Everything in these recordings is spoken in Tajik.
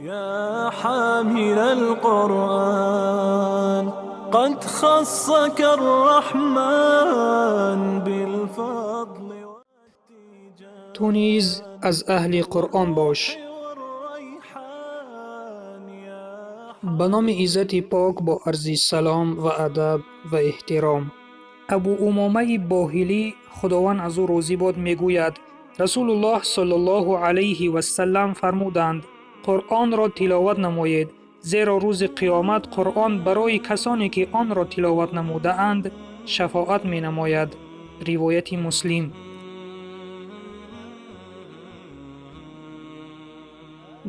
يا حامل القرآن قد خصك الرحمن بالفضل. Ту низ аз аҳли Қуръон бош. Ба номи Иззати Пок, бо арзи салом ва адаб ва эҳтиром. Абу Умомаи Боҳилӣ, Худованд аз ӯ розӣ бод, мегӯяд: Расулуллоҳ саллаллоҳу алайҳи вассалам фармуданд: Қуръонро тиловат намоед, зеро рӯзи қиёмат Қуръон барои касоне ки онро тиловат намудаанд шафоат менамояд. Ривояти Муслим.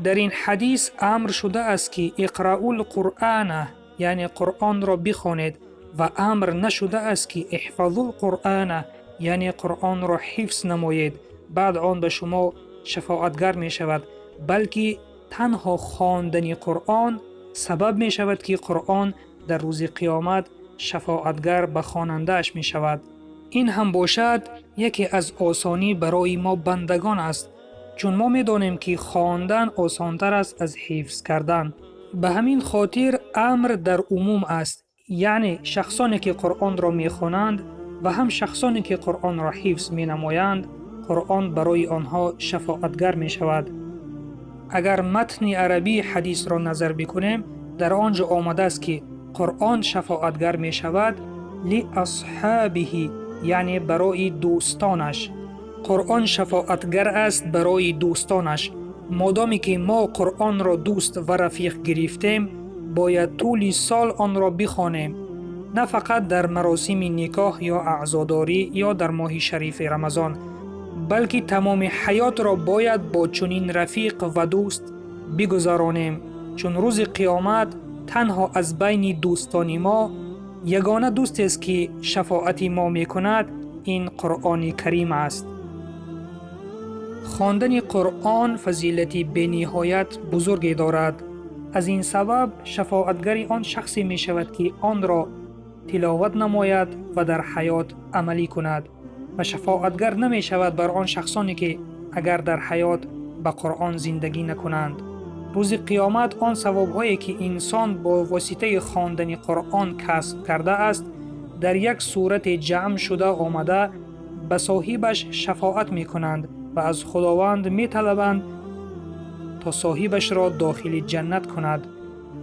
Дар ин ҳадис амр шудааст ки иқраул қуръана, яъне Қуръонро бихонед, ва амр нашудааст ки иҳфазул қуръана, яъне Қуръонро ҳифз намоед, баъд он ба шумо шафоатгар мешавад, балки танҳо хондани Қуръон сабаб мешавад ки Қуръон дар рӯзи қиёмат шафоатгар ба хонандааш мешавад. Ин ҳам бошад яке аз осонӣ барои мо бандагон аст, чун мо медонем ки хондан осонтар аст аз ҳифз кардан. Ба ҳамин хотир амр дар умум аст, яъне шахсоне ки Қуръонро мехонанд ва ҳам шахсоне ки Қуръонро ҳифз менамоянд, Қуръон барои онҳо шафоатгар мешавад. Агар матни арабии ҳадисро назар бикунем, дар он ҷо омадааст ки Қуръон шафоатгар мешавад лиасҳобиҳи, яъне барои дӯстонаш. Қуръон шафоатгар аст барои дӯстонаш. Модоме ки мо Қуръонро дӯст ва рафиқ гирифтем, бояд тӯли сол онро бихонем, на фақат дар маросими никоҳ ё аъзодорӣ ё дар моҳи шарифи Рамазон, балки тамоми ҳаётро бояд бо чунин рафиқ ва дӯст бигузаронем, чун рӯзи қиёмат танҳо аз байни дӯстони мо ягона дӯстест ки шафоати мо мекунад, ин Қуръони Карим аст. Хондани Қуръон фазилати бениҳоят бузурге дорад. Аз ин сабаб шафоатгари он шахсе мешавад ки онро тиловат намояд ва дар ҳаёт амалӣ кунад, ва шафоатгар намешавад бар он шахсоне ки агар дар ҳаёт ба Қуръон зиндагӣ накунанд. Рӯзи қиёмат он савобҳое ки инсон бо воситаи хондани Қуръон касб кардааст, дар як сурате ҷамъ шуда омада ба соҳибаш шафоат мекунанд ва аз Худованд металабанд то соҳибашро дохили ҷаннат кунад.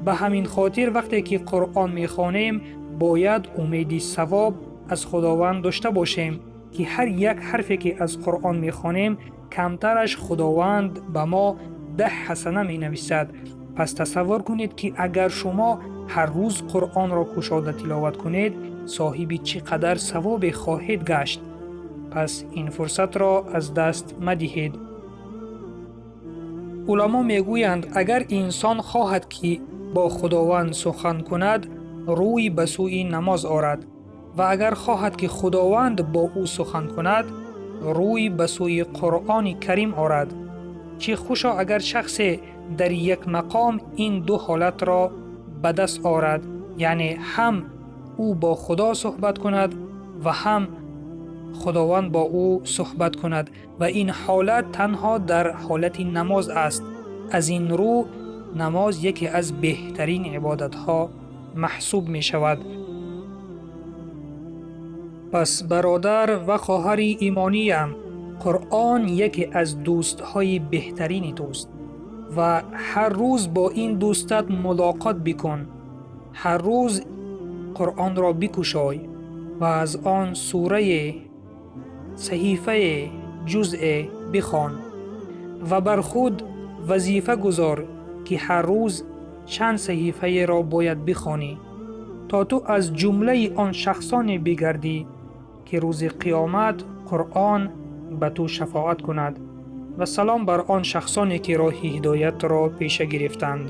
Ба ҳамин хотир вақте ки Қуръон мехонем, бояд умеди савоб аз Худованд дошта бошем ки ҳар як ҳарфе ки аз Қуръон мехонем, камтараш Худованд ба мо 10 ҳасана менависад. Пас тасаввур кунед ки агар шумо ҳар рӯз Қуръонро кушода тиловат кунед, соҳиби чӣ қадар савобе хоҳед гашт. Пас ин фурсатро аз даст мадиҳед. Уламо мегӯянд, агар инсон хоҳад ки бо Худованд сухан кунад, рӯй ба сӯи намоз орад, ва агар хоҳад ки Худованд бо ӯ сухан кунад, рӯй ба сӯи Қуръони Карим орад. Чӣ хушо агар шахсе дар як мақом ин ду ҳолатро ба даст орад, яъне ҳам ӯ бо Худо суҳбат кунад ва ҳам Худованд бо ӯ суҳбат кунад, ва ин ҳолат танҳо дар ҳолати намоз аст. Аз ин рӯ намоз яке аз беҳтарин ибодатҳо маҳсуб мешавад. Пас бародар ва хоҳари имониям, Қуръон яке аз дӯстҳои беҳтарини туст ва ҳар рӯз бо ин дӯстат мулоқот бикун. Ҳар рӯз Қуръонро бикушой ва аз он сурае, саҳифае, ҷузъе бихон ва бар худ вазифа гузор ки ҳар рӯз чанд саҳифаеро бояд бихонӣ, то ту аз ҷумлаи он шахсоне бигардӣ ки рӯзи қиёмат Қуръон ба ту шафоат кунад. Ва салом бар он шахсоне ки роҳи ҳидоятро пеша гирифтанд.